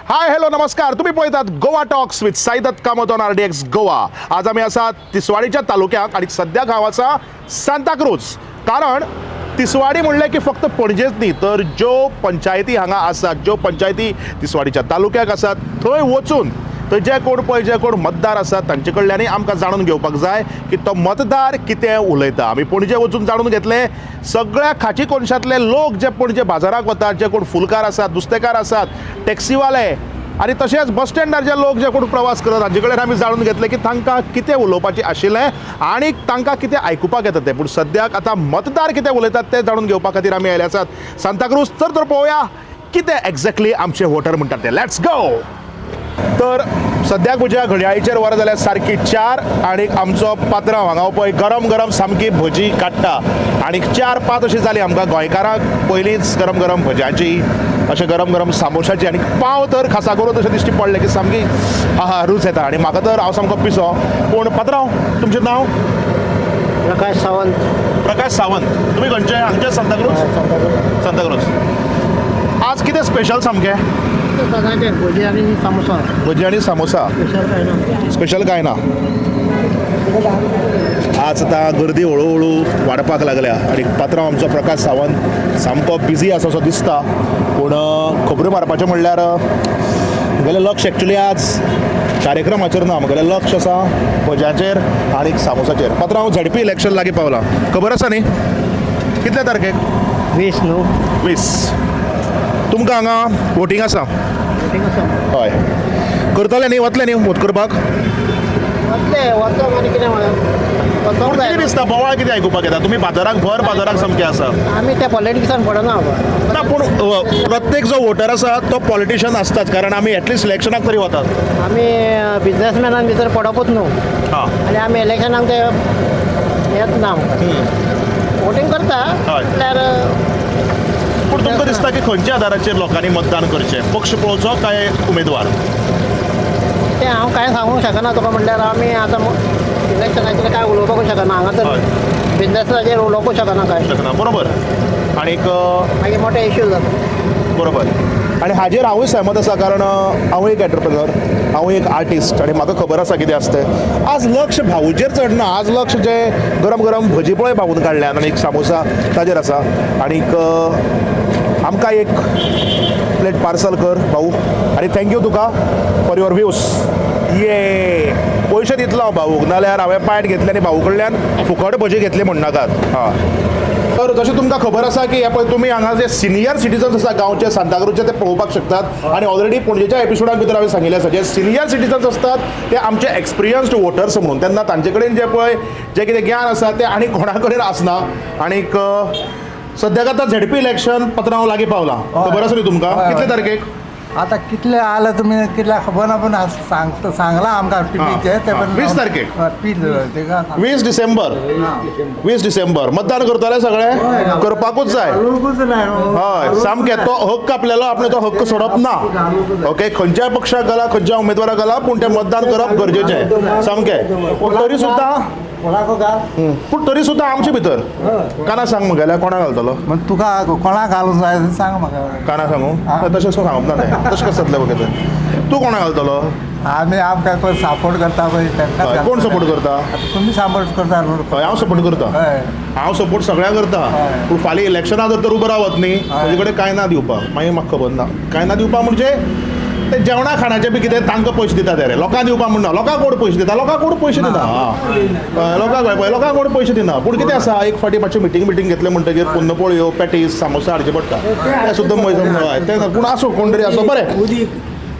Hi hello नमस्कार. तुम्ही पळयतात Goa talks with Saidatt Kamat on RDX Goa. आज आमी आसात तिसवाडीच्या तालुक्याक आनी सद्या हांव आसा सांताक्रूज. कारण तिसवाडी म्हणलें की फक्त पणजेच न्ही, तर ज्यो पंचायती हांगा आसात, ज्यो पंचायती तिसवाडीच्या तालुक्याक आसात थंय वचून थंय जे कोण पळय जे कोण मतदार आसात तांचे कडल्यानूय आमकां जाणून घेवपाक जाय की तो मतदार कितें उलयता. आमी पणजे वचून जाणून घेतले सगळ्या खाची कोनशांतले लोक जे पणजे बाजाराक वतात, जे कोण फुलकार आसात, नुस्तेकार आसात, टॅक्सीवाले आनी तशेंच बस स्टँडार जे लोक जे कोण प्रवास करतात तांचे कडेन आमी जाणून घेतले की तांकां कितें उलोवपाचें आशिल्लें आनी तांकां कितें आयकुपाक येता तें. पूण सद्याक आतां मतदार कितें उलयतात तें जाणून घेवपा खातीर आमी आयले आसात सांताक्रूज. तर तर पळोवया कितें एग्जॅक्टली आमचे वोटर म्हणटात ते. Let's go. तर सद्याक म्हज्या घडयाळीचेर वरां जाल्यार सारकी 4 आनी आमचो पात्रांव हांगा पळय गरम गरम सामकी भजी काडटा आनी 4-5 अशी जाली आमकां गोंयकारांक पयलींच गरम गरम भज्याची, अशें गरम गरम सामोशाची आनी पाव तर खासा करून तशें दिश्टी पडलें की सामकी आहा रूच येता. आनी म्हाका तर हांव सामको पिसो. पूण पात्रांव, तुमचें नांव? प्रकाश सावंत. प्रकाश सावंत. तुमी खंयचे? हांगचे सांताक्रूज? सांताक्रूज. आज कितें स्पेशल सामकें? सदांचे भजी आनी सामोसा. भजी आनी सामोसा. स्पेशल काय ना. स्पेशल काय ना. आज आतां गर्दी हळू हळू वाडपाक लागल्या आनी पात्रांव आमचो प्रकाश सावंत सामको बिजी आसा असो दिसता. पूण खबऱ्यो मारपाच्यो म्हणल्यार म्हगेलें लक्ष एक्चुली आज कार्यक्रमाचेर ना, म्हगेलें लक्ष आसा भज्याचेर आनी सामोसाचेर. पात्रांव, झेडपी इलेक्शन लागीं पावलां, खबर आसा न्ही? कितल्या तारखेक? 20 न्हू. 20. तुमकां हांगा वोटींग आसा? वोटींग आसा. हय, करतले न्ही? वतले न्ही वोट करपाक? वतले, वचोंक आनी कितें वचोंक पूण जाय. कितें दिसता, बोवाळ कितें आयकुपाक येता? तुमी बाजाराक, भर बाजाराक सामकें आसा. आमी त्या पॉलिटिक्सान पडना बाबा. ना, पूण प्रत्येक जो वोटर आसा तो पॉलिटिशियन आसताच, कारण आमी एटलिस्ट इलेक्शनाक तरी वतात. आमी बिजनेसमॅनान भितर पडपूच न्हू. आनी आमी इलेक्शनाक ते येत ना आमकां. वोटींग करता म्हटल्यार. पूण तुमकां दिसता की खंयच्या आदाराचेर लोकांनी मतदान करचें? पक्ष पळोवचो काय उमेदवार? तें हांव कांय सांगूंक शकना तुका. म्हणल्यार आमी आतां इलेक्शनाचेर कांय उलोवपाकूच शकना हांगा तर. बिजनेसाचेर उलोवपूच शकना कांय. शकना, बरोबर. आणीक मागीर मोठे इश्यू जाता. बरोबर. आनी हाजेर हांवूय सहमत आसा, कारण हांव एक एंटरप्रेनर, हांव एक आर्टिस्ट आनी म्हाका खबर आसा कितें आसता तें. आज लक्ष भाऊचेर चड ना, आज लक्ष जे गरम गरम भजी पळय भाऊन काडल्यात आनी एक सामोसा ताजेर आसा. आनीक आमकां एक प्लेट पार्सल कर भाऊ आनी thank you तुका फॉर your views. ये पयशे दितलो हांव भाऊक, नाल्यार हांवें पायट घेतले आनी भाऊ कडल्यान फुकट भजी घेतली म्हणनाकात. हां, तर जशें तुमकां खबर आसा की हे पळय तुमी हांगा जे सिनियर सिटीजन्स आसा गांवचे, सांताक्रूजचे, ते पळोवपाक शकतात. आनी ऑलरेडी पणजेच्या एपिसोडान भितर हांवें सांगिल्लें आसा, जे सिनियर सिटीजन्स असतात ते आमचे एक्सपिरियन्स्ड वोटर्स म्हणून. तेन्ना तांचे कडेन जे पळय जे कितें ज्ञान आसा तें आनी कोणा कडेन आसना. आनीक सद्याक आतां झेडपी इलेक्शन पत्रांव लागीं पावलां, खबर आसा न्ही तुमकां? कितले तारखेक? आता कितले आले तुमी कितले खबर ना, पण सांगता सांगला आमकां टिवीचेर ते पण. 20 तारखेक. तेका. 20 डिसेंबर. 20 डिसेंबर मतदान करतले सगळे? करपाकूच जाय. घालूंकूच जाय. हय, सामकें. तो हक्क आपल्यालो, आपणे तो हक्क सोडप ना. ओके, खंयच्याय पक्षाक घाला, खंयच्या उमेदवाराक घाला, पूण तें मतदान करप गरजेचें सामकें. पूण तरी सुद्दां कोणाक घाल. पूण तरी सुद्दां आमचे भितर काना सांग म्हगेल्या कोणा घालतलो. मग तुका कोणाक घालूंक जाय तें सांग म्हाका. काना सांगू? तशें सांगप ना तें. तशें कशें जातलें बघ तें? तूं कोणा घालतलो? आमी आमकां कोण सपोर्ट करता पळय तांकांच हय, कोण घालतले. सपोर्ट करता? आतां तुमी सपोर्ट करता न्हू. हय, हांव सपोर्ट करता. हांव सपोर्ट सगळ्यांक करता. पूण फाल्यां इलेक्शनां जर तर उबो रावत न्ही, म्हजे कडेन कांय ना दिवपाक. मागीर म्हाका खबर ना. कांय ना दिवपाक म्हणजे ते जेवणा खाणाचे बी कितें तांकां पयशे दिता ते रे. लोकांक दिवपाक म्हण ना. लोकांक कोण पयशे दिता? लोकांक कोण पयशे दिना. हय, लोकांक पळय, लोकांक कोण पयशे दिना. पूण कितें आसा, एक फावटी मातशें मिटींग मिटींग घेतलें म्हणटगीर पुन्नपोळयो, पॅटीस, सामोसा हाडचे पडटा. तें सुद्दां हय तें. पूण आसूं, कोण तरी आसूं, बरें.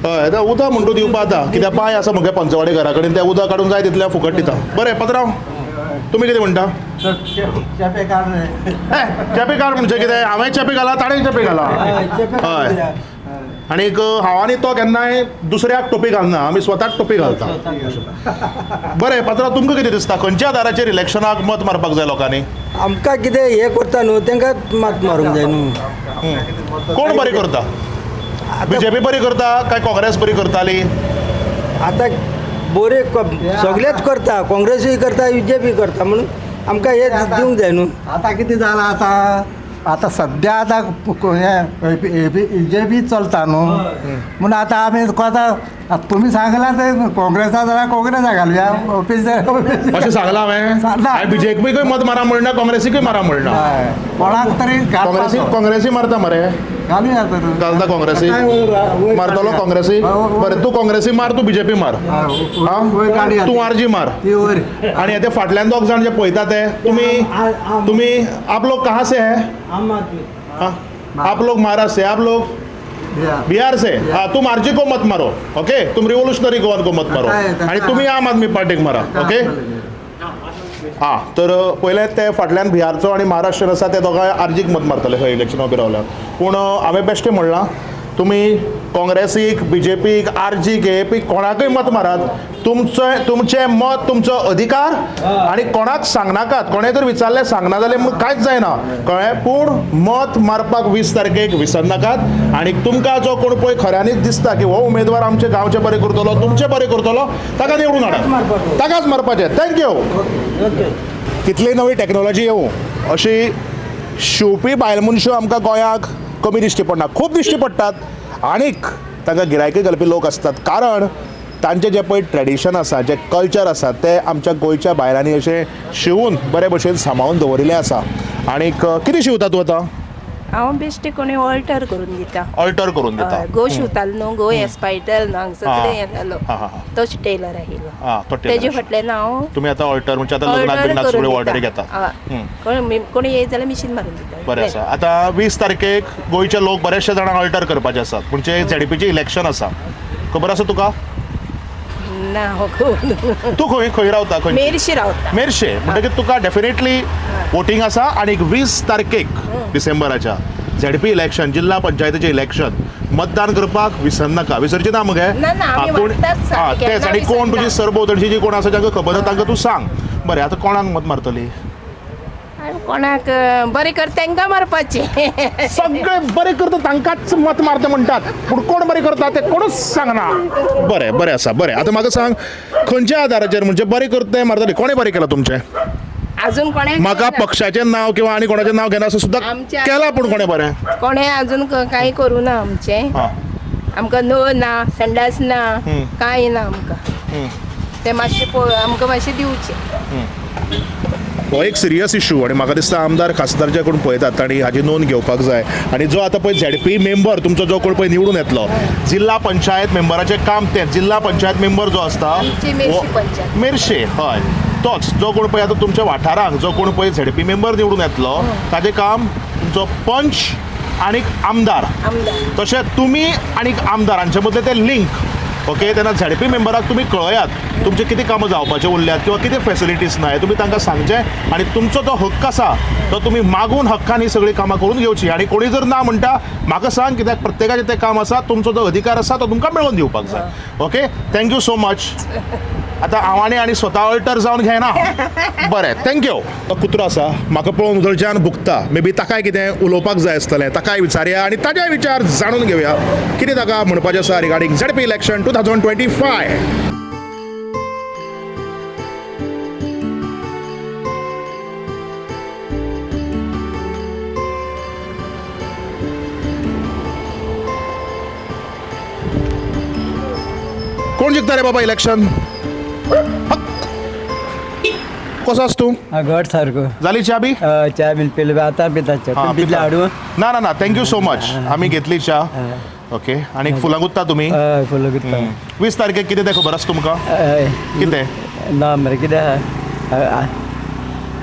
हय, आतां उदक म्हणटा दिवपा आतां कित्याक पांय आसा म्हगे पंचवाडे घरा कडेन, तें उदक काडूंक जाय तितलें फुकट दिता. बरें पत्रांव, तुमी कितें म्हणटा? चेपे काड रे. हे चेपे काड म्हणजे कितें? हांवें चेपे घाला, ताणें चेपे घाला. चेपे काड. हय, आणीक हांव आनी तो केन्नाय दुसऱ्याक टोपी घालना, आमी स्वताक टोपी घालता. बरें पात्रांव, तुमकां कितें दिसता, खंयच्या आदाराचेर इलेक्शनाक मत मारपाक जाय लोकांनी? आमकां कितें हें करता न्हू तांकां मत मारूंक जाय न्हू. कोण बरी करता? बीजेपी बरी करता काय काँग्रेस बरी करताली? आतां बरे सगळेच करता, काँग्रेसूय करता, बीजेपी करता, म्हणून आमकां हें दिवंक जाय न्हू. आतां कितें जालां आतां? आतां सद्या आतां हें बी जे पी चलता न्हू म्हूण आतां आमी कोता तुमी सांगलां तें काँग्रेसा जाल्यार काँग्रेसा घालया ऑफीस जाल्यार ऑफीस. अशें सांगलां हांवें. सांगलां. हांवें बीजेपीकूय मत मारा म्हणना, काँग्रेसीकूय मारा म्हणना. हय, कोणाक तरी काँग्रेसी घालपाचो. काँग्रेसी मारता मरे. घालुया तर. घालता काँग्रेसी. काय वयर मारतलो काडया. काँग्रेसी. हय, वयर- बरें, तूं काँग्रेसी मार, तूं बीजेपी मार. हय, वयर काडया. तूं आरजी मार. ती वयर. आणि ते फाटल्यान दोग जाण जे पळयता ते तुम्ही तुम्ही आप लोग कहाँ से है? हाँ? आप लोग महाराष्ट्र से, आप लोग या. बिहार से. हाँ, तुम आरजी को मत मारो, ओके? तुम रिव्होल्युशनरी गोवन को मत मारो काय- आणि तुम्ही आम आदमी पार्टीक मारा, ओके? हा, तर पयलें ते फाटल्यान बिहारचो आनी महाराष्ट्रीयन आसा ते दोगांय आरजीक मत मारतले खंय इलेक्शना उबे रावल्यार. पूण हांवें बेश्टें म्हणलां, तुमी काँग्रेसीक, बीजेपीक, आरजीक, एएपीक कोणाकूय मत मारात, तुमचें तुमचें मत तुमचो अधिकार आनी कोणाक सांगनाकात. कोणें जर विचारलें सांगना जाल्यार म्हूण कांयच जायना, कळ्ळें? पूण मत मारपाक 20 तारखेक विसरनाकात. आनी तुमकां जो कोण पळय खऱ्यांनीच दिसता की हो उमेदवार आमचे गांवचे बरें करतलो, तुमचें बरें करतलो, ताका निवडून हाडात, ताकाच मारपाचें. Thank you. कितली नवी टॅक्नोलॉजी येवं, अशी शिंवपी बायल मनशां आमकां गोंयाक कमी दिश्टी पडना, खूब दिश्टी पडटात. आनीक तांकां गिरायकय घालपी लोक आसतात, कारण तांचें जें पळय ट्रेडिशन आसा, जें कल्चर आसा, तें आमच्या गोंयच्या बायलांनी अशें शिंवून बरे भशेन सांबाळून दवरिल्लें आसा. आनीक कितें शिंवता तूं आतां? हांव बेश्टें कोणी ऑल्टर करून दिता. ऑल्टर करून दिता? हय, घोव शिंवतालो न्हू, घोव एक्सपायर्ड जालो न्हू, हांगसर आं. हें जालो. आं, आं, आं. तोच टेलर आशिल्लो. आं, तो टेलर तेजे आशिल्लो. फाटल्यान हांव तुमी आतां ऑल्टर म्हणजे आतां लग्नाक ऑल्टर बिग्नाक करून सगळ्यो ऑर्डरी दिता. घेता? हय. कोणी येयत जाल्यार मिशीन मारून दिता. बरें आसा. आतां 20 तारखेक गोंयचे लोक बरेचशे जाणांक ऑल्टर करपाचे आसात, म्हणजे झेडपीचें इलेक्शन आसा, खबर आसा तुका? ना हो खबर. तूं खंय खंय रावता? खंय? मेरशी रावता. मेरशे. म्हणटकीर तुका डेफिनेटली वोटींग आसा. आनी 20 तारखेक डिसेंबराच्या झेडपी इलेक्शन, जिल्हा पंचायतीचें इलेक्शन, मतदान करपाक विसरनाका. विसरची ना मगे? ना, ना, आमी कोण वागताच आं, सारकें, तेच. केन्ना आनी कोण विसरना. तुजी सरभोंवतणची जी कोण आसा जांकां खबर आसा तांकां तूं सांग. बरें, आतां कोणाक मत मारतली? आनी कोणाक बरें कर तांकां मारपाचें. सगळे बरे करता तांकांच मत मारता म्हणटात, पूण कोण बरें करता ते कोणूच सांगना. बरें बरें आसा. बरें, आतां म्हाका सांग, खंयच्या आदाराचेर म्हणजे बरें करता ते मारतली? कोणें बरें केलां तुमचें? अजून कोणें म्हाका पक्षाचें नांव किंवा आनी कोणाचें नांव घेना सुद्दां, आमच्या- केलां पूण कोणें बरें? कोणें अजून कांय करूं ना आमचें. हां. आमकां नळ ना, संडास ना, कांय ना आमकां. ते मातशें पळोवन आमकां मातशें दिवचें. हो एक सिरियस इशू आनी म्हाका दिसता आमदार खासदार जे कोण पळयतात तांणी हाजी नोंद घेवपाक जाय. आनी जो आतां पळय झेडपी मेंबर तुमचो जो कोण पळय निवडून येतलो, जिल्हा पंचायत मेंबराचें काम तें, जिल्हा पंचायत मेंबर जो आसता आमची मेरशी पंचायत. मेरशे, हय, तोच जो कोण पळय आतां तुमच्या वाठारांक जो कोण पळय झेडपी मेंबर निवडून येतलो ताजें काम तुमचो पंच आनी आमदार, आमदार. तशें तुमी आनी आमदार हांचे मदलें तें लिंक, ओके? तेन्ना झेडपी मेंबराक तुमी कळयात तुमचे कितें कामां जावपाचें उरल्यात किंवा कितें फॅसिलिटीज ना, हें तुमी तांकां सांगचें. आनी तुमचो जो हक्क आसा तो तुमी मागून हक्कान ही सगळीं कामां करून घेवची. आनी कोणी जर ना म्हणटा म्हाका सांग, कित्याक प्रत्येकाचें तें काम आसा, तुमचो जो अधिकार आसा तो तुमकां मेळोवन दिवपाक जाय. Okay, thank you so much. आतां हांव आनी आनी स्वता ऑल्टर जावन घेना. बरें, thank you. कुत्रो आसा, म्हाका पळोवन उदळच्यान भुकता, मे बी ताकाय कितें उलोवपाक जाय आसतलें, ताकाय विचारया आनी ताजे विचार जाणून घेवया कितें ताका म्हणपाचें आसा रिगार्डींग झेडपी इलेक्शन 2025. कोण जिखता रे बाबा इलेक्शन? कसो आस तूं? घट सारको. जाली च्या बी? च्या बीन पिले, आतां पिता च्या. हां, तुमी पितले पिता. हाडूं? ना ना ना, thank you so much, आमी घेतली च्या. ओके, आनी फुलां गुत्ता तुमी? हय, फुलां गुत्ता. 20 तारखेक कितें तें खबर आसा तुमकां? हय. कितें? ना मरे, कितें आहा?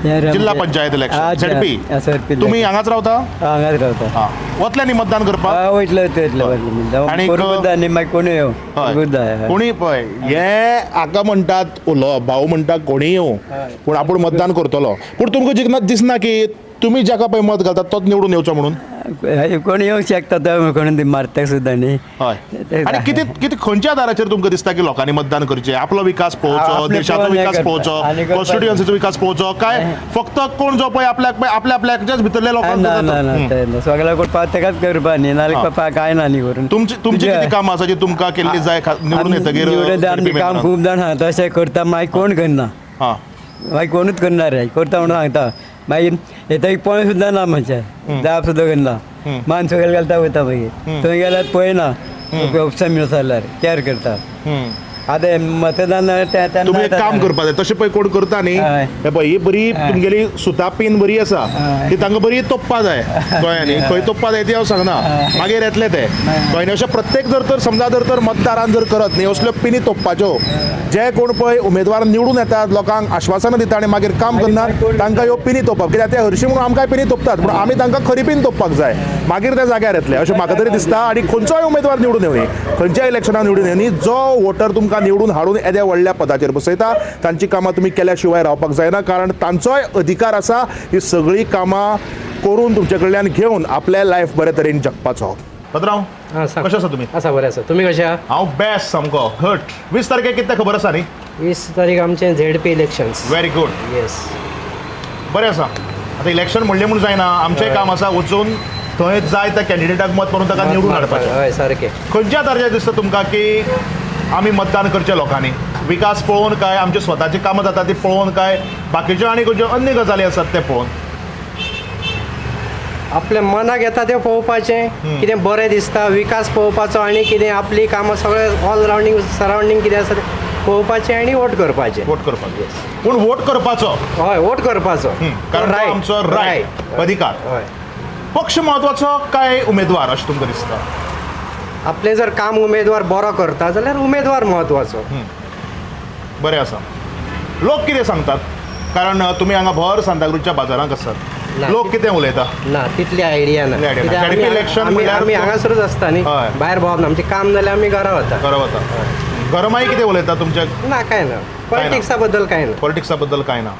जिल्हा पंचायत इलेक्शन, झेडपी. झेडपी. तुमी हांगाच रावता? हांगाच रावता. हां, वतले न्ही मतदान करपाक? हय, वयतले वयतले वयतले. आनीक- करूंक जाय न्ही, मागीर कोणूय येवं, हय. करूंक जाय. हय. कोणी पळय हे हाका म्हणटात उलोवप, भाऊ म्हणटा कोणीय येवं पूण आपूण मतदान करतलो. पूण तुमकां जिखना दिसना की तुमी जाका पळय मत घालतात तोच निवडून येवचो म्हणून? हय, कोण येवंक शकता तो, कोण मारता सुद्दां न्ही. हय. आनी कितें कितें खंयच्या आदाराचेर तुमकां दिसता की लोकांनी मतदान करचें? आपलो विकास पळोवचो, आपलें देशाचो पळोवन हें विकास करता. पळोवचो, आनी करपाक कॉन्स्टिट्युएन्सीचो विकास पळोवचो, काय फक्त कोण जो पळय आपल्याक पळय आपल्या आपल्याच्याच भितरल्या लोकांक ना ना ना, हम्म. तें ना, सगळ्या कोण तेकाच करपा न्ही, नाल्यार पप्पा कांय ना न्ही करून. तुमची तुमची कितें कामां आसा जी तुमकां केल्ली जाय निवडून येतकीर? निवडून आमचें काम खूब जाण आहा तशें करता, मागीर कोण करना, हां मागीर कोणूच करना रे, करता म्हणून सांगता. मागीर येता कोण सुद्दां ना मनशां जाप सुद्दां करना, मान सकयल घालता वयता. मागीर थंय गेल्यार पळयना, ऑप्शन मेळत जाल्यार कॅर करता. आतां हें मतदान तेन्ना तुमी एक काम करपा जाय, तशें पळय कोण करता न्ही. हय. हे पळय, ही बरी तुमगेली सुता पीन बरी आसा, हय. ती तांकां बरी तोपपा जाय. कळ्ळें न्ही? खंय तोपपा जाय ती हांव सांगना, मागीर येतले ते. कळ्ळें न्ही? अशें प्रत्येक जर तर समजा जर तर मतदारान जर करत न्ही असल्यो पिनी तोपपाच्यो, जे कोण पळय उमेदवार निवडून येतात, लोकांक आश्वासनां दिता आनी मागीर काम करनात, तांकां ह्यो पिनी तोपप. कित्याक ते हरशीं म्हणून आमकांय पिनी तोपतात, पूण आमी तांकां खरी पीन तोपपाक जाय, मागीर ते जाग्यार येतले अशें म्हाका तरी दिसता. आनी खंयचोय उमेदवार निवडून येवनी, खंयच्याय इलेक्शनाक निवडून येवनी, जो वोटर तुमकां निवडून हाडून येद्या व्हडल्या पदाचेर बसयता, तांची कामां तुमी केल्या शिवाय रावपाक जायना, कारण तांचोय अधिकार आसा ही सगळीं कामां करून तुमचे कडल्यान घेवन आपलें लायफ बरे तरेन जगपाचो. पत्रांव, आं, सांग. कशें आसा तुमी? आसा, बरें आसा. तुमी कशे आहा? हांव बेस्ट, सामको घट. 20 तारखेक कितें खबर आसा न्ही? 20 तारीख आमचें ZP elections. Very good. Yes. बरें आसा. आतां इलेक्शन म्हणलें म्हूण जायना, आमचें काम आसा वचून थंय जाय त्या कॅन्डिडेटाक मत मारून ताका निवडून हाडपाचें. हय, सारकें. खंयच्या दर्ज्याक दिसता तुमकां की आमी मतदान करचें लोकांनी? विकास पळोवन काय आमची स्वताची कामां जाता ती पळोवन काय बाकीच्यो आनी खंयच्यो अन्य गजाली आसात ते पळोवन? आपल्या मनाक येता तें पळोवपाचें, कितें बरें दिसता विकास पळोवपाचो आनी कितें आपली कामां सगळें ऑल रावंडींग सरावंडींग कितें आसा तें पळोवपाचें आनी वोट करपाचें. वोट करपाचो, पूण वोट करपाचो. हय, वोट करपाचो. कारण तो आमचो रायट, अधिकार. हय. पक्ष म्हत्वाचो काय उमेदवार अशें तुमकां दिसता? आपलें जर काम उमेदवार बरो करता जाल्यार उमेदवार म्हत्वाचो. बरें आसा. लोक कितें सांगतात? कारण तुमी हांगा भर सांताक्रूजच्या बाजारांत आसात, ना. लोक कितें उलयता? ना, तितली आयडिया ना. तितली idea ना. कित्याक ZP election म्हणल्यार आमी हांगासरूच आसता न्ही, हय. भायर भोंवप ना. आमचें काम जाल्यार आमी घरा वता. घरा वता. गरमाई कितें उलयता तुमच्या? ना, काय ना, पॉलिटिक्सा बद्दल काय ना. पॉलिटिक्सा बद्दल काय ना.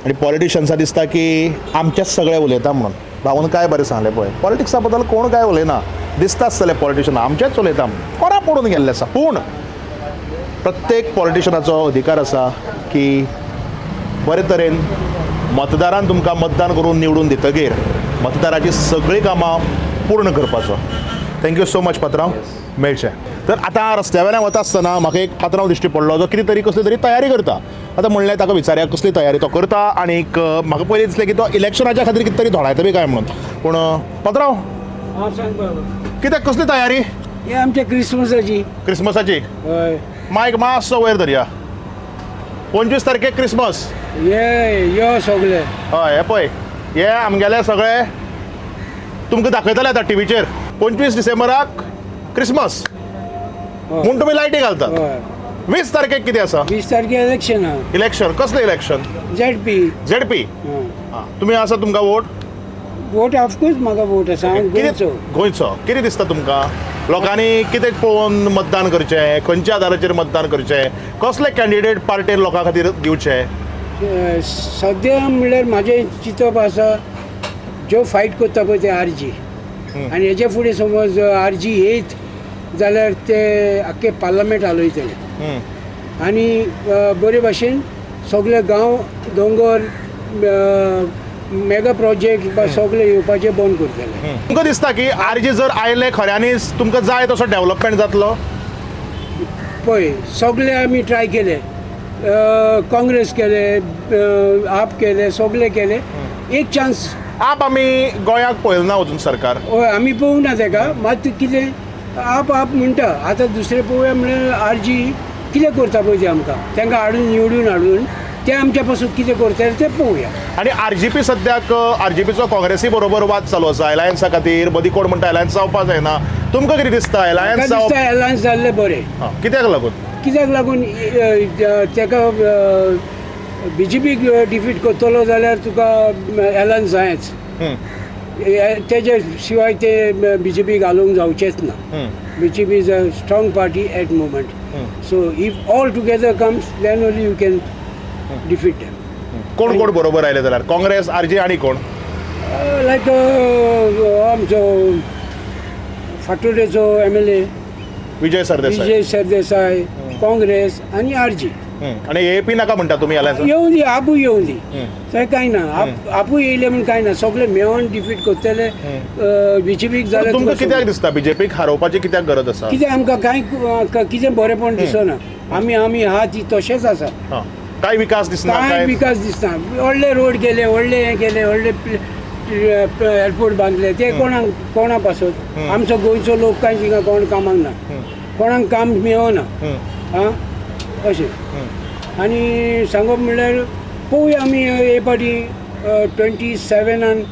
आनी पॉलिटिशन्सा दिसता की आमचेच सगळे उलयता म्हणून. भाऊन काय बरें सांगलें पळय, पॉलिटिक्सा बद्दल कोण काय उलयना, दिसता आसतलें पॉलिटिशन आमचेच उलयता म्हणून, कोणा पडून गेल्लें आसा. पूण प्रत्येक पॉलिटिशनाचो अधिकार आसा की बरे तरेन मतदारान तुमकां मतदान करून निवडून दितगीर मतदाराची सगळीं कामां पूर्ण करपाचो. Thank you so much पात्रांव, मेळचें. तर आतां रस्त्या वयल्यान वता आसतना म्हाका एक पात्रांव दिश्टी पडलो, जो कितें तरी कसली तरी तयारी करता. आतां म्हणलें ताका विचारया कसली तयारी तो करता, आनीक म्हाका पयलीं दिसलें की तो इलेक्शनाच्या खातीर कितें तरी धोडायता बी काय म्हणून. पूण पात्रांव, कितें कसली तयारी? हे आमच्या क्रिसमसाची. क्रिसमसाची? हय. मायक मातसो वयर धरया. 25 तारखेक क्रिसमस. ये यो सगळे. हय, हे पळय, हे आमगेले सगळे तुमकां दाखयतले आतां टिवीचेर. 25 डिसेंबराक क्रिसमस म्हूण तुमी लायटी घालतात. हय. 20 तारखेक कितें आसा? 20 तारखे इलेक्शन आहा. इलेक्शन? कसलें इलेक्शन? ZP. ZP. तुमी आसा, तुमकां वोट? वोट ऑफकोर्स म्हाका वोट आसा, हांव गोंयचो. गोंयचो. कितें दिसता तुमकां लोकांनी कितें पळोवन मतदान करचें, खंयच्या आदाराचेर मतदान करचें, कसले कॅन्डिडेट पार्टेन लोकां खातीर दिवचे? सद्या म्हणल्यार म्हाजें चिंतप आसा, ज्यो फायट करता पळय ते आरजी, आनी हेजे फुडें समज आरजी येयत जाल्यार ते आख्खे पार्लमेंट हालयतले आनी बरे भाशेन सगळे गांव दोंगर मेगा प्रोजेक्ट सगळे येवपाचे बंद करतले. तुमकां दिसता की आरजी जर आयले खऱ्यांनीच तुमकां जाय तसो डेव्हलपमेंट जातलो? पळय, सगळे आमी ट्राय केले, काँग्रेस केले, आप केले, सगळे केले, एक चान्स. आप आमी गोंयाक पळयलें ना अजून सरकार. हय, आमी पळोवंक ना तेका. मात कितें आप आप म्हणटा, आतां दुसरें पळोवया म्हणल्यार आरजी कितें करता पळय ते आमकां, तांकां हाडून निवडून हाडून ते आमच्या पासून कितें करतले तें पळोवया. आनी आरजीपी सद्याक आरजीपीचो काँग्रेसी बरोबर वाद चालू आसा एलायन्सा खातीर. मदीं कोण म्हणटा एलायन्स जावपा जायना. तुमकां कितें दिसता एलायन्स म्हाका जावप? दिसता एलायन्स जाल्लें बरें. कित्याक लागून? कित्याक लागून ताका बीजेपीक डिफीट करतलो जाल्यार तुका एलायन्स जायच, तेजे शिवाय ते बीजेपी घालूंक जावचेच ना. BJP is a strong party at moment, so if all together comes then only you can defeat them. कोण कोण बरोबर आयले जाल्यार? काँग्रेस, आरजी आनी कोण? लायक आमचो फातोडेचो MLA Vijay Sardesai, Vijay Sardesai, Congress आनी आरजी. आनी एपी नाका म्हणटा तुमी एलायन्स? येवं दी, आपूय येवं दी, थंय कांय ना. आपूय येयले म्हूण कांय ना, सगळे मेळोन डिफीट करतले बीजेपीक जाल्यार. तुमकां कित्याक दिसता बीजेपीक हारोवपाची कित्याक गरज आसा? कित्याक आमकां कांय कितें बरेंपण दिसना. आमी आमी आहा ती तशेंच आसा. काय विकास दिसना? काय विकास दिसना. व्हडले रोड केले, व्हडले हे केले, व्हडले एअरपोर्ट बांदले, ते कोणाक कोणा पासत? आमचो गोंयचो लोक कांय थिंगा कोण कामाक ना, कोणाक काम मेळना. आं, अशें. आनी सांगप म्हणल्यार पळोवया आमी हे फावटी 27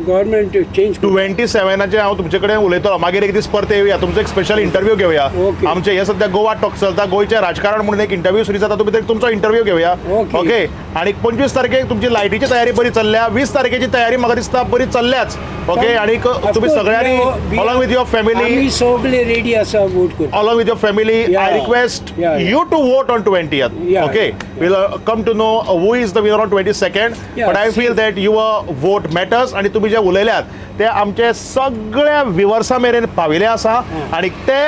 गव्हर्मेंट चेंज. 27 हांव तुमचे कडेन उलयतलो. मागीर एक दीस परते येवया, तुमचो एक स्पेशल इंटरव्यू घेवया. Okay. आमचे हे सध्या गोवा टॉक चलता, गोंयचें राजकारण म्हणून एक इंटरव्यू सुरू जाता, तुमी तुमचो इंटरव्यू घेवया. Okay. Okay. आणि 25 तारखेक तुमची लायटीची तयारी बरी चल्ल्या, 20 तारखेची तयारी म्हाका दिसता बरी चल्ल्याच. ओके. आणि तुमी सगळ्यांनी अलॉंग विथ your family, आमी सगळे रेडी आसा वोट करपाक. Along with your family, Yeah. I request you to vote on 20th. Yeah. Okay. We'll come to know who is the winner on 22nd. Yeah, But I feel that your vote matters. आणि तुम्ही जे उलयल्यात ते आमचे सगळ्या विवर्सा मेरेन पाविल्ले आसा आणि ते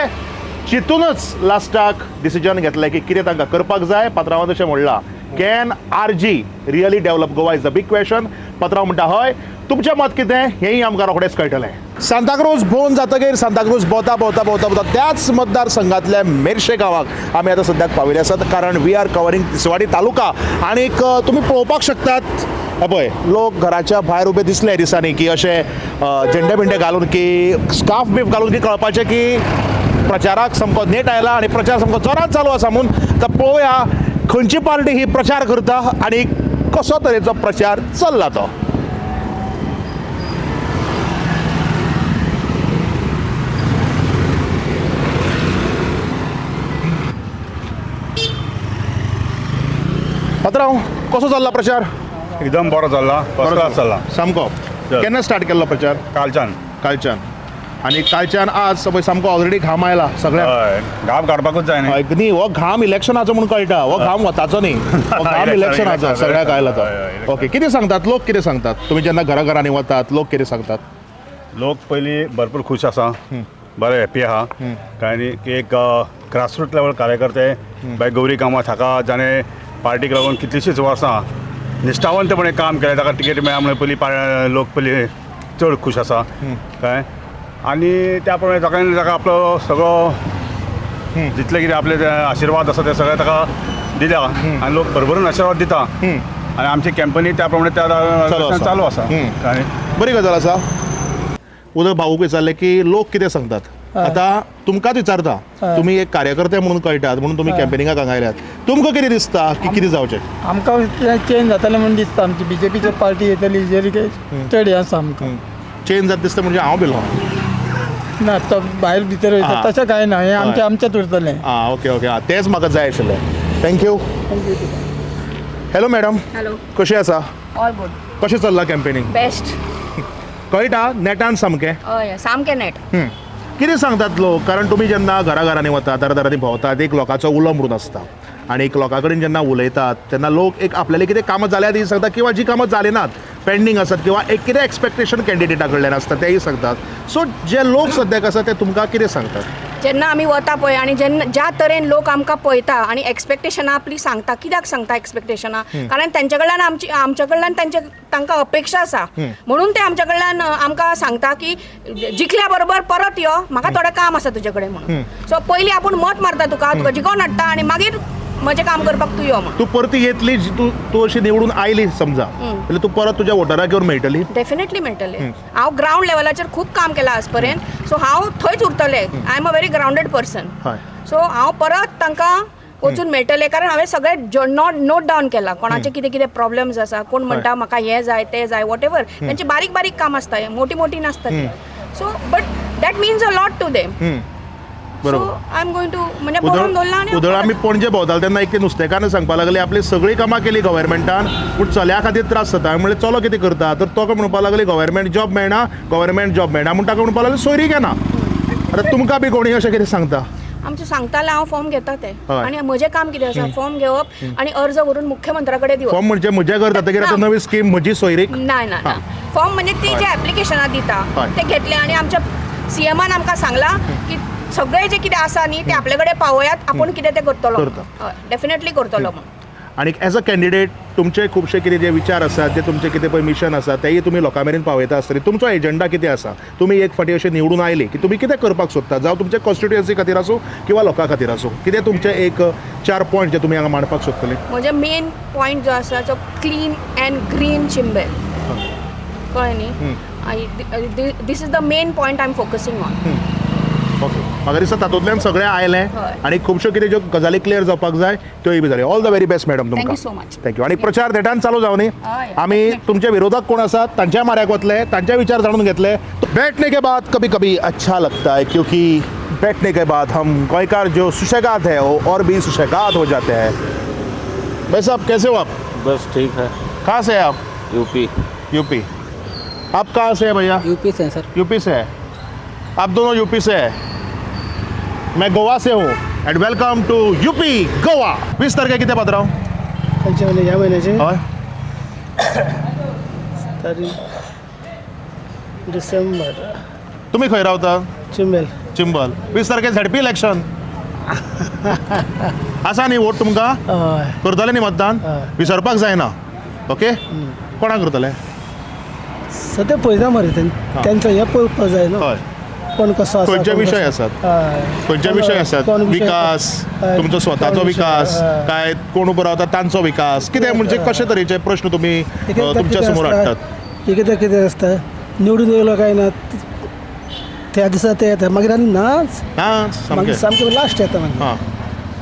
चितूनच लास्टाक डिसिजन घेतलें की कितें तांकां करपाक जाय. पात्रांवान तशें म्हणलां, can RG really develop Goa is the big question. पात्रांव म्हणटा हय. तुमचें मत कितें हेंय आमकां रोखडेंच कळटलें. सांताक्रूज भोंवन जातकीर सांताक्रूज भोंवता भोंवता भोंवता भोंवता त्याच मतदारसंघातल्या मेरशे गांवाक आमी आतां सद्याक पाविल्ले आसात, कारण we are covering Tiswadi taluka. आनीक तुमी पळोवपाक शकतात, हे पळय लोक घराच्या भायर उबे दिसले दिसांनी की अशे झेंडे बिंडे घालून की स्कार्फ बीफ घालून की कळपाचें की प्रचाराक सामको नेट आयला आनी प्रचार सामको जोरात चालू आसा म्हूण. तर पळोवया खंयची पार्टी ही प्रचार करता आनी कसो तरेचो प्रचार चल्ला तो. पात्रांव, कसो चल्ला प्रचार? एकदम बरो चल्ला, फर्स्ट क्लास चल्ला. सामको. केन्ना स्टार्ट केल्लो प्रचार? कालच्यान. कालच्यान. आनी कालच्यान आज पळय सामको ऑलरेडी घाम आयला सगळ्यांक. हय, घाम काडपाकूच जाय न्ही. हय न्ही, हो घाम इलेक्शनाचो म्हणून कळटा, हो घाम वताचो न्ही, हो घाम इलेक्शनाचो सगळ्याक आयला तो. ओके. कितें सांगतात लोक, कितें सांगतात तुमी जेन्ना घरा घरांनी वतात, लोक कितें सांगतात? लोक पयलीं भरपूर खूश आसा, बरे हॅपी आहा. काय न्ही की एक ग्रासरूट लेवल कार्यकर्ते बाय गौरी कामत हाका, जाणें पार्टीक लागून कितलींशींच वर्सां निश्ठावंतपणे काम केलें, ताका तिकेट मेळ्ळा म्हणून पयलीं लोक पयलीं चड खूश आसा. काय आनी त्या प्रमाणे लोकांनी ताका आपलो सगळो जितले कितें आपले ते आशिर्वाद आसा ते सगळे ताका दिल्या आनी लोक भरभरून आशिर्वाद दिता आनी आमची कॅम्पनी त्या प्रमाणे त्या चालू आसा. काय बरी गजाल आसा. उदक भाऊक विचारलें की लोक कितें सांगतात, आतां तुमकांच विचारता, तुमी एक कार्यकर्ते म्हणून कळटात म्हणून तुमी कॅम्पेनिंगाक हांगा आयल्यात, तुमकां कितें दिसता की कितें जावचें? आमकां चेंज जातलें म्हूण दिसता. आमची बीजेपीची पार्टी येतली हेजेर चड हें आसा आमकां. चेंज जाता दिसता म्हणजे हांव भिलो ना, तो भायर भितर वयता तशें कांय ना, हें आमचें आमचेंच उरतलें. आं, ओके ओके. आं, तेंच म्हाका जाय आशिल्लें. Thank you. Hello madam. Hello. कशी आसा? All good. कशें चल्लां कॅम्पेनींग? बेस्ट. कळटा नेटान सामकें? हय, सामकें नेट. कितें सांगतात लोक? कारण तुमी जेन्ना घरा घरांनी वतात, दारा दारांनी भोंवतात, एक लोकांचो उलो म्हणून आसता आनी एक लोकां कडेन जेन्ना उलयतात तेन्ना लोक एक आपल्याले कितें कामां जाल्यात ती सांगतात किंवा जी कामां जाली नात, पेंडींग आसात किंवा एक कितें एक्सपेक्टेशन कॅन्डिडेटा कडल्यान आसता तेय सांगतात. सो जे लोक सद्याक आसा ते तुमकां कितें सांगतात? जेन्ना आमी वता पळय आनी जेन्ना ज्या तरेन लोक आमकां पळयता आनी एक्सपेक्टेशनां आपली सांगता, कित्याक सांगता एक्सपेक्टेशनां? कारण तांचे कडल्यान आमची, आमच्या कडल्यान तांचे तांकां अपेक्षा आसा म्हणून ते आमच्या कडल्यान आमकां सांगता की जिखल्या बरोबर परत यो, म्हाका थोडें काम आसा तुजे कडेन म्हणून. सो पयलीं आपूण मत मारता तुका, तुका जिखोवन हाडटा आनी मागीर म्हजें काम करपाक तूं यो म्हणून. तूं परती येतली, तूं तूं अशी निवडून आयली समजा जाल्यार तूं परत तुज्या वोटराक येवन मेळटली? डेफिनेटली मेळटले. हांव ग्रावंड लेवलाचेर खूब काम केलां आज पर्यंत, सो हांव थंयच उरतलें. I am a very grounded person. So हांव परत तांकां वचून मेळटलें, कारण हांवें सगळें नोट डावन केलां, कोणाचे कितें कितें प्रॉब्लम्स आसा, कोण म्हणटा म्हाका हें जाय तें जाय, what ever. तांची बारीक बारीक काम आसता, मोटी मोटी नासता ती. So but that means a lot to them. So I am going to म्हणजे बरोवन दवरलां आनी उदळ आमी पणजे भोंवताले तेन्ना एक ते नुस्तेकान्न सांगपाक लागली आपली सगळीं कामां केली गव्हर्मेंटान पूण चल्या खातीर त्रास जाता. हांवें म्हणलें चलो कितें करता? तर तो म्हणपाक लागली गव्हर्मेंट जॉब मेळना, गव्हर्मेंट जॉब मेळना म्हूण ताका म्हणपाक लागली सोयरीक येना. आतां तुमकां बी कोणी अशें कितें सांगता? आमचें सांगतालें हांव फॉर्म घेता तें आनी म्हजें काम कितें आसा, फॉर्म घेवप आनी अर्ज व्हरून मुख्यमंत्र्या कडेन दिवप. फॉर्म म्हणजे म्हज्या घर जातकीर आतां नवी स्कीम म्हजी सोयरीक? ना ना ना, फॉर्म म्हणजे ती जे एप्लिकेशनां दिता ते घेतले आनी आमच्या सीएमान आमकां सांगलां की सगळे जे कितें आसा न्ही ते आपले कडेन पावयात, आपूण कितें तें करतलो, डेफिनेटली करतलो म्हणून. आनी एज अ कॅन्डिडेट तुमचे खुबशे कितें जे विचार आसात, जे तुमचे कितें पळय मिशन आसा, तेय तुमी लोकां मेरेन पावयता आसतले. तुमचो एजंडा कितें आसा? तुमी एक फावटी अशें निवडून आयली की तुमी कितें करपाक सोदता, जावं तुमचे कॉन्स्टिट्युएन्सी खातीर आसूं किंवा लोकां खातीर आसूं, कितें तुमचे एक 4 पॉयंट जे तुमी हांगा मांडपाक सोदतले? म्हजे मेन पॉयंट जो आसा तो क्लीन अँड ग्रीन चिंबे, कळ्ळें न्ही? This is the main point I am focusing on. Okay, म्हाका दिसता तातूंतल्यान सगळें आयलें आनी खुबश्यो कितें ज्यो गजाली क्लियर जावपाक जाय त्योय बी जाल्यो. All the very best madam तुमकां. Thank you so much. Thank you. आनी प्रचार नेटान चालू जावनी. आमी तुमचे विरोधक कोण आसात तांच्या माऱ्याक वतले, तांचे विचार जाणून घेतले. बैठने के बाद कभी कभी अच्छा लगता है, क्योंकि बैठने के बाद हम गोयकार जो सुशेगाद है वो और भी सुशेगाद हो जाते हैं. भाई साहब कैसे हो आप? बस ठीक है. कहाँ से हैं आप? यूपी. यूपी. आप कहाँ से हैं भैया? यूपी से हैं सर. यूपी से है. आप दोनों यूपी से है. मैं गोवा से हूँ and welcome to UP Goa. 20 तारखे कितें पात्रांव? खंयचे म्हयने? ह्या म्हयन्याचे? हय. तारीख डिसेंबर. तुमी खंय रावता? चिंबल. चिंबल. 20 तारखे झेडपी इलेक्शन आसा न्ही वोट तुमकां? हय. करतले न्ही मतदान? विसरपाक जायना. ओके, कोणाक करतले? सद्या पळयता मरे तेंचो हें पळोवपाक जाय न्हू. हय. कोण कसो आसा, खंयचे विशय आसात? खंयचे विशय आसात? विकास, तुमचो स्वताचो विकास काय कोण उबो रावता तांचो विकास, कितें म्हणजे कशे तरेचे प्रश्न तुमी तुमच्या समोर हाडटात? कितें कितें आसता, निवडून येयलो काय ना त्या दिसा ते येता, मागीर आनी नाच ना, सामकें लास्ट येता मागीर.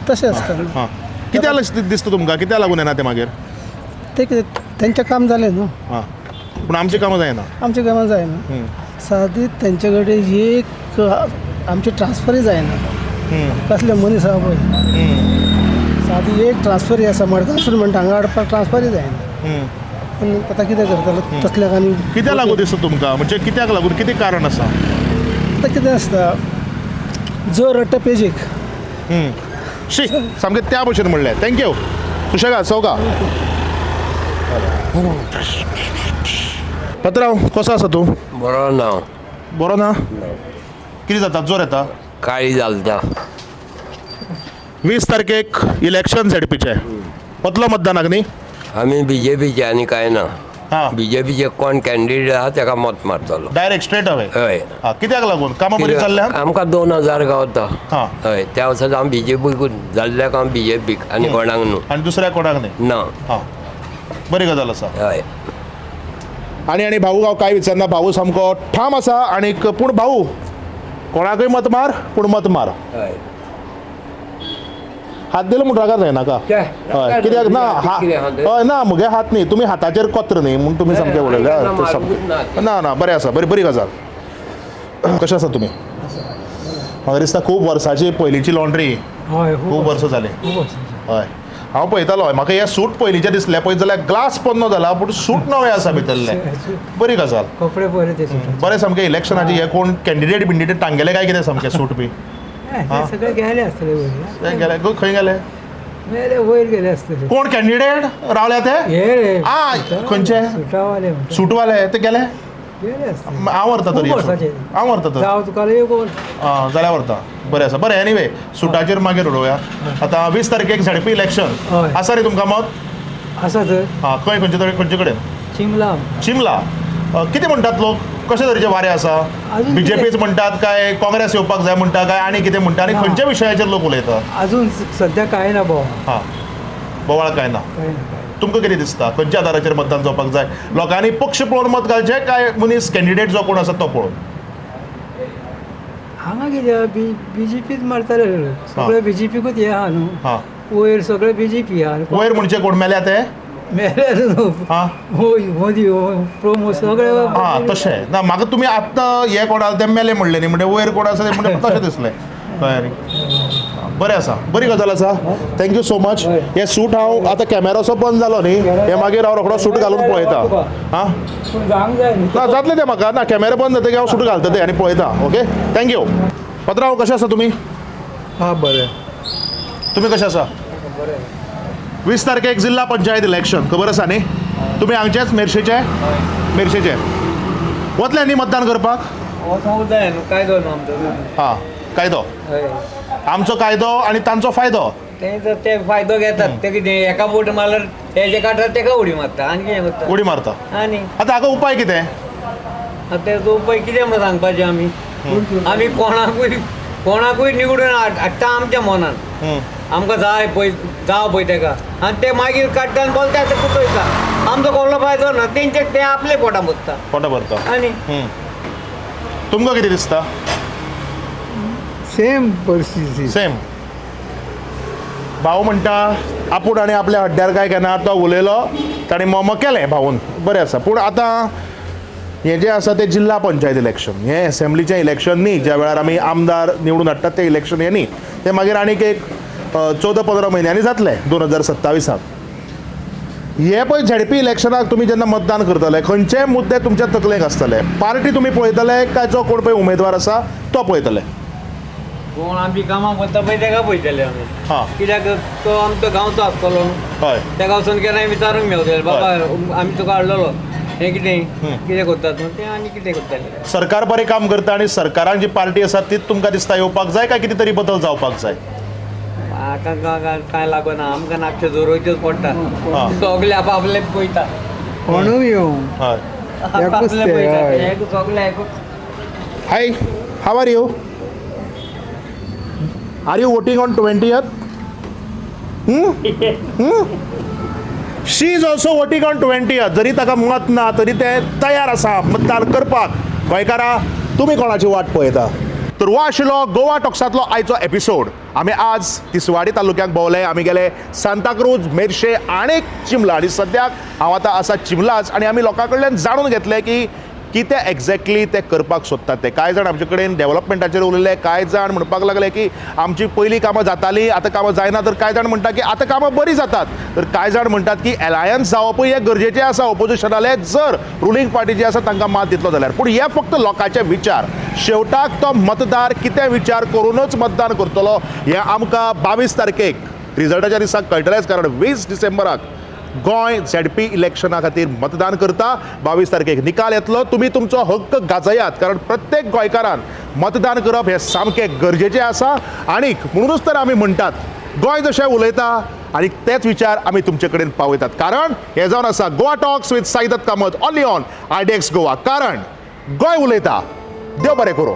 तशें आसता. कित्याक दिसता तुमकां कित्याक लागून येना ते मागीर? ते कितें तेंचें काम जालें न्हू. पूण आमचें कामां जायना. आमचें कामां जायना. सादी तेंचे कडेन एक आमची ट्रान्सफरय जायना. कसले मनीस आहा पळय, सादी एक ट्रान्सफरय आसा मडगांवसून म्हणटा हांगा हाडपाक ट्रान्सफरय जायना. पूण आतां कितें करतलो तसल्याक? आनी कित्याक लागून दिसता तुमकां, म्हणजे कित्याक लागून, कितें कारण आसा? आतां कितें आसता, जो रडटा पेजीक. शी, सामकें त्या भशेन म्हणलें. Thank you. सुशेगा सौगा. पत्राव कसो आसा तूं? बरो ना. बरो ना? कितें जाता? जोर येता? काळी जालता. 20 तारखेक इलेक्शन झेडपीचें, वतलो मतदानाक न्ही? आमी बीजेपीचे आनी कांय ना. बीजेपीचे कोण कॅन्डिडेट आहा तेका मत मारतलो. Direct straight away? हय. कित्याक लागून? कामां बरीं चल्ल्या? आमकां 2000 गावता. हय, त्या वर्सा आमी बीजेपीकूच जाल्ल्याक आमी बीजेपीक आनी कोणाक न्हू. आनी दुसऱ्या कोणाक न्ही? ना. बरी गजाल आसा. हय. आनी आनी भाऊ हांव कांय विचारना, भाऊ सामको ठाम आसा. आनी पूण भाऊ कोणाकूय मत मार, पूण मत मार. हय. हात दिलो म्हूण रागार जायनाका. हय, कित्याक ना? हय ना, म्हगे हात न्ही, तुमी हाताचेर कोत्र न्ही म्हूण तुमी सामकें उलयले. ना ना, बरें आसा, बरी बरी गजाल. कशें आसा तुमी? म्हाका दिसता खूब वर्सांची पयलींची लॉन्ड्री. खूब वर्सां जालीं. हय, हांव पळयतालो. म्हाका हे सूट पयलींचे दिसले, पळयत जाल्यार ग्लास पोन्नो जाला पूण सूट नवें आसा भितरलें. बरी गजाल. कपडे बरे ते बरें सामकें इलेक्शनाचे हे कोण कॅन्डिडेट बिंडिडेट तांगेले काय कितें सामकें सूट बी सगळे गेले आसतले. गेले? खंय गेले? वयर गेले आसतले. कोण कॅन्डिडेट रावल्या ते? आ, खंयचे? सुटावाले. सुटवाले ते गेले? हांव व्हरता तरी, हांव व्हरता तर. जाल्यार व्हरता. बरें आसा. बरें, एनिवे सुटाचेर मागीर उलोवया. आतां 20 तारखेक झेडपी इलेक्शन आसा रे, तुमकां मत आसा तर? हां, खंय खंयचे तरे खंयचे कडेन? चिमला. चिमला. कितें म्हणटात लोक, कशे तरेचे वारे आसा? बीजेपीच म्हणटात काय काँग्रेस येवपाक जाय म्हणटा काय आनी कितें म्हणटा? आनी खंयच्या विशयाचेर लोक उलयता? अजून सद्या कांय ना बोवाळ. हां, बोवाळ कांय ना. तुमकां कितें दिसता, खंयच्या आदाराचेर मतदान जावपाक जाय? लोकांनी पक्ष पळोवन मत घालचें काय मनीस कॅन्डिडेट जो कोण आसा तो पळोवन? हांगा कितें बीजेपीच मारताले सगळे, बीजेपीकूच हें आहा न्हू वयर, सगळे बीजेपी आहा. वयर म्हणजे कोण मेल्या ते? मेल्या न्हू मोदी प्रोमो सगळे. हां, तशें ना. म्हाका तुमी आत्तां हे कोण आसा ते मेले म्हणलें न्ही, म्हणजे वयर कोण आसा ते म्हणजे तशें दिसलें. कळ्ळें न्ही? बरें आसा, बरी गजाल आसा. Thank you so much. हे सूट हांव आतां कॅमेरा सो बंद जालो न्ही, हे मागीर हांव रोखडो सूट घालून पळयता. हां, ना जातलें तें म्हाका ना, कॅमेरा बंद जातकीर हांव सूट घालता तें आनी पळयता. Okay, thank you. पत्राव कशें आसा तुमी? हां, बरें. तुमी कशें आसा? 20 तारखेक जिल्हा पंचायत इलेक्शन खबर आसा न्ही? तुमी हांगचेच मेरशेचे? मेरशेचे. वतले न्ही मतदान करपाक? वचोंक जाय न्हू, कायदो न्हू आमचो. हां, कायदो आमचो, कायदो आनी तांचो फायदो. ते तर ते फायदो घेतात. ते कितें एका बोट मारल्यार हेजे काडटात, तेका उडी मारता आनी कितें करता, उडी मारता. आनी आतां हाका उपाय कितें? आतां तेजो उपाय कितें म्हणून सांगपाचें? आमी आमी कोणाकूय कोणाकूय निवडून हाडटा आमच्या मनान. आमकां जाय पळय, जाव पळय तेका, आनी ते मागीर काडटा आनी बोलता ते कुटयता. आमचो कसलो फायदो ना, तेंचे ते आपले पोटां भरता. पोटा भरता. आनी तुमकां कितें दिसता? सेम परिस्थिती. सेम. भाऊ म्हणटा आपूण आनी आपल्या हड्ड्यार काय घेना, तो उलयलो ताणें मम केलें भाऊन, बरें आसा. पूण आतां हें जें आसा तें जिल्हा पंचायत इलेक्शन, हें एसेंब्लीचें इलेक्शन न्ही, ज्या वेळार आमी आमदार निवडून हाडटात तें इलेक्शन हें न्ही. तें मागीर आनीक एक 14-15 म्हयन्यांनी जातलें 2027. हे पळय झेडपी इलेक्शनाक तुमी जेन्ना मतदान करतले खंयचे मुद्दे तुमच्या तकलेक आसतले? पार्टी तुमी पळयतले काय जो कोण पळय उमेदवार आसा तो पळयतले? कोण आमी कामाक वता पळय तेका पळयतले आमी. हां. कित्याक तो आमचो गांवचो आसतलो न्हू. हय. तेका वचून केन्नाय विचारूंक मेवतलें, बाबा आमी तुका हाडलेलो हें कितें कितें करता तूं तें आनी कितें करतलें. सरकार बरें काम करता आनी सरकारान जी पार्टी आसा तीच तुमकां दिसता येवपाक जाय काय कितें तरी बदल जावपाक जाय? आतां कांय लागना आमकां, नाकशे जोरोवचेच पडटा. सगळे आपआपले पळयता. कोणूय येवं. हय. आपआपले पळयता सगळे एकूच. Hi, how are you? Are you voting on 20th? She is also voting on 20th. जरी ताका मत ना तरी ते तयार आसा मतदान करपाक. गोंयकारा, तुमी कोणाची वाट पळयता? तर हो आशिल्लो गोवा टॉक्सांतलो आयचो एपिसोड. आमी आज तिसवाडी तालुक्याक भोंवले, आमी गेले सांताक्रूज, मेरशे आनी चिमला, आनी सद्याक हांव आतां आसा चिमलाच. आनी आमी लोकां कडल्यान जाणून घेतलें की कितें एग्जॅक्टली ते करपाक सोदतात ते. कांय जाण आमचे कडेन डेव्हलपमेंटाचेर उलयले, कांय जाण म्हणपाक लागले की आमची पयलीं कामां जातालीं आतां कामां जायना, तर कांय जाण म्हणटा की आतां कामां बरीं जातात, तर कांय जाण म्हणटात की एलायन्स जावपूय हें गरजेचें आसा ओपोजिशनाले, जर रुलींग पार्टी जी आसा तांकां मात दितलो जाल्यार. पूण हे फक्त लोकांचे विचार, शेवटाक तो मतदार कितें विचार करूनच मतदान करतलो हें आमकां 22 तारखेक रिजल्टाच्या दिसाक कळटलेंच, कारण 20 डिसेंबराक गोंय झेडपी इलेक्शना खातीर मतदान करता. 22 तारखेक निकाल येतलो. तुमी तुमचो हक्क गाजयात, कारण प्रत्येक गोंयकारान मतदान करप हें सामकें गरजेचें आसा. आनीक म्हणूनच तर आमी म्हणटात गोंय जशें उलयता आनी तेच विचार आमी तुमचे कडेन पावयतात, कारण हें जावन आसा Goa talks with Saidatt Kamat only on RDX Goa, कारण गोंय उलयता. देव बरें करूं.